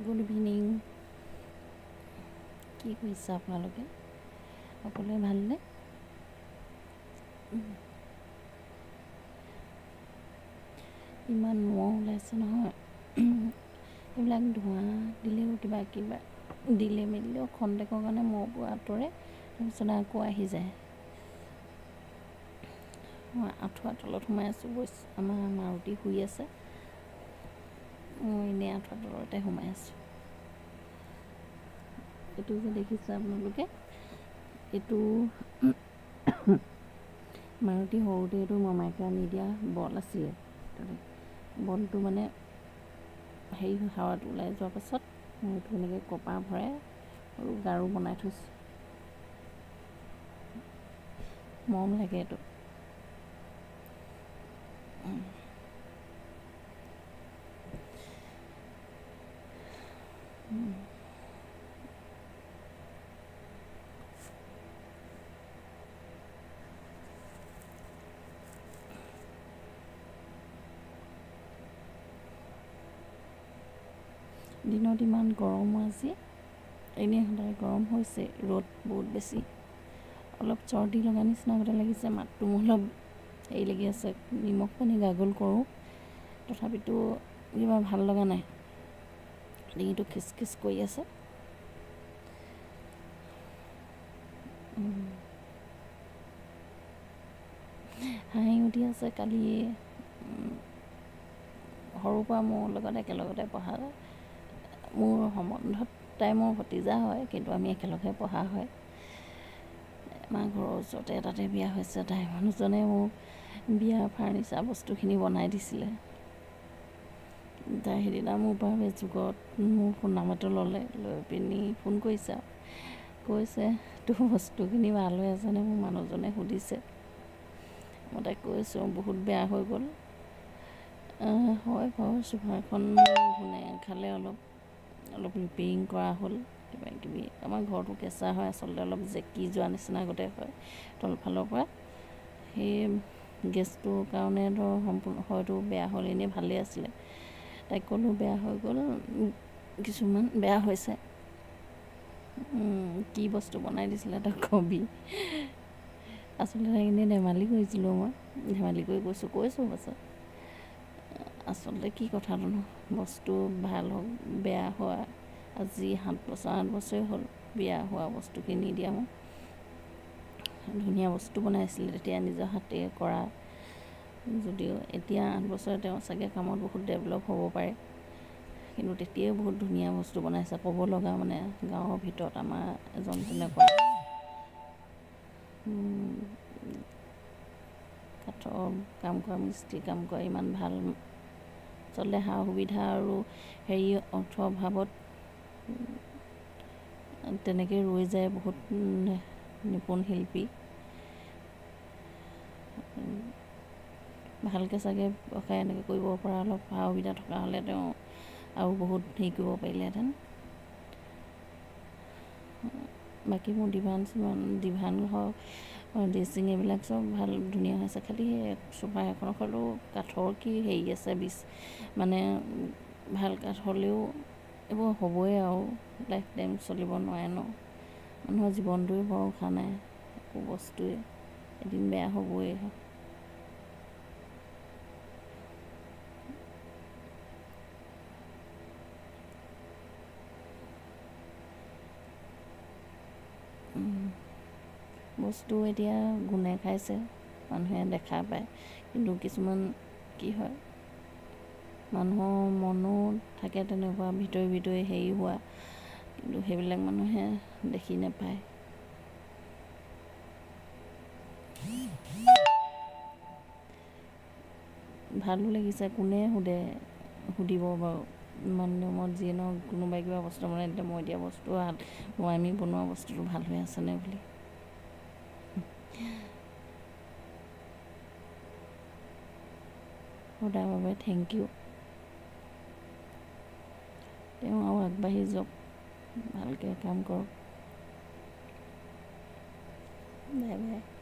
Good evening. কি কৰিছে আপোনালোকে? সকলোৱে ভালনে? ইমান মহ ওলাইছে নহয়, এইবিলাক ধোঁৱা দিলেও কিবা কিবা দিলে মেলিলেও খন্তেকৰ কাৰণে মহবোৰ আঁতৰে, তাৰপিছত আকৌ আহি যায়। মই আঁঠুৱা তলত সোমাই আছোঁ। আমাৰ মাৰুতি শুই আছে, মই এনেই আঁঠুৱা তলতে সোমাই আছোঁ। এইটো যে দেখিছে আপোনালোকে, এইটো মাৰুতি সৰুতে এইটো মমায়েকে আনি দিয়া বল আছিলে। বলটো মানে হেৰি হাৱাটো ওলাই যোৱাৰ পাছত মই এইটো এনেকৈ কপাহ ভৰাই আৰু গাৰু বনাই থৈছোঁ। মৰম লাগে এইটো। দিনত ইমান গৰমো আজি, এনেই সদায় গৰম হৈছে, ৰ'দ বহুত বেছি। অলপ চৰ্দি লগা নিচিনা আগতে লাগিছে, মাতটো মোৰ অলপ হেৰি লাগি আছে। নিমখ পানী গাগল কৰোঁ, তথাপিতো কিবা ভাল লগা নাই, ডিঙিটো খিচখিচ কৰি আছে। হাঁহি উঠি আছে। কালি সৰুৰ পৰা মোৰ লগত একেলগতে পঢ়া, মোৰ সম্বন্ধত তাই মোৰ ভতিজা হয়, কিন্তু আমি একেলগে পঢ়া হয়। আমাৰ ঘৰৰ ওচৰতে তাতে বিয়া হৈছে। তাই মানুহজনে মোক বিয়া ফাৰ্নিচাৰ বস্তুখিনি বনাই দিছিলে। তাই সেইদিনা মোৰ পৰা ফেচবুকত মোৰ ফোন নাম্বাৰটো ল'লে, লৈ পিনি ফোন কৰিছে আৰু কৈছে তোৰ বস্তুখিনি ভাল হৈ আছেনে? মোৰ মানুহজনে সুধিছে। মই তাইক কৈছোঁ বহুত বেয়া হৈ গ'ল। হয় বাৰু, চোফাখন ঘূণে খালে, অলপ অলপ ৰিপেয়াৰিং কৰা হ'ল, কিবা কিবি। আমাৰ ঘৰটো কেঁচা হয় আচলতে, অলপ জেকি যোৱা নিচিনা গোটেই হয় তলফালৰ পৰা। সেই গেছটোৰ কাৰণে ধৰ সম্পূৰ্ণ হয়তো বেয়া হ'ল, এনেই ভালেই আছিলে। তাইক ক'লোঁ বেয়া হৈ গ'ল, কিছুমান বেয়া হৈছে, কি বস্তু বনাই দিছিলে তই কবি। আচলতে তাইক এনেই ধেমালি কৰিছিলোঁ, মই ধেমালি কৰি কৈছোঁ কৈছোঁ পাছত আচলতে কি কথাটোনো, বস্তু ভাল হওক বেয়া হোৱা আজি 7 বছৰ 8 বছৰেই হ'ল বিয়া হোৱা বস্তুখিনি দিয়া মোক ধুনীয়া বস্তু বনাইছিলে তেতিয়া নিজৰ হাতেৰে কৰা। যদিও এতিয়া 8 বছৰে তেওঁ চাগে কামত বহুত ডেভেলপ হ'ব পাৰে, কিন্তু তেতিয়াই বহুত ধুনীয়া বস্তু বনাইছে। ক'ব লগা মানে গাঁৱৰ ভিতৰত আমাৰ এজন তেনেকুৱা কাঠৰ কাম কৰা, মিস্ত্ৰী কাম কৰা ইমান ভাল। আচলতে সা সুবিধা আৰু হেৰি অৰ্থ অভাৱত তেনেকৈ ৰৈ যায় বহুত নিপুণ শিল্পী। ভালকৈ চাগে ব্যৱসায় এনেকৈ কৰিব পৰা অলপ সা সুবিধা থকা হ'লে তেওঁ আৰু বহুত হেৰি কৰিব পাৰিলেহেঁতেন। বাকী মোৰ ডিভান চিভান ডিভান হওক ড্ৰেছিং এইবিলাক চব ভাল ধুনীয়া হৈছে। খালি সেই চোফা এখন হ'লেও কাঠৰ কি হেৰি আছে বিচ মানে ভাল কাঠ হ'লেও এইবোৰ হ'বই আৰু লাইফ টাইম চলিব নোৱাৰে ন। মানুহৰ জীৱনটোৱে ভৰসা নাই, একো বস্তুৱে এদিন বেয়া হ'বই। বস্তু এতিয়া গুণে খাইছে, মানুহে দেখা পায়, কিন্তু কিছুমান কি হয় মানুহৰ মনো থাকে তেনেকুৱা ভিতৰি ভিতৰি হেৰি হোৱা, কিন্তু সেইবিলাক মানুহে দেখি নাপায়। ভালো লাগিছে, কোনে সোধে সুধিব বাৰু ইমান নিয়মত যিয়ে নহওক কোনোবাই কিবা বস্তু বনাই দিলে মই দিয়া বস্তু মই আমি বনোৱা বস্তুটো ভাল হৈ আছেনে বুলি। সোধাৰ বাবে thank U. তেওঁ আৰু আগবাঢ়ি যাওক, ভালকৈ কাম কৰক। Bye bye.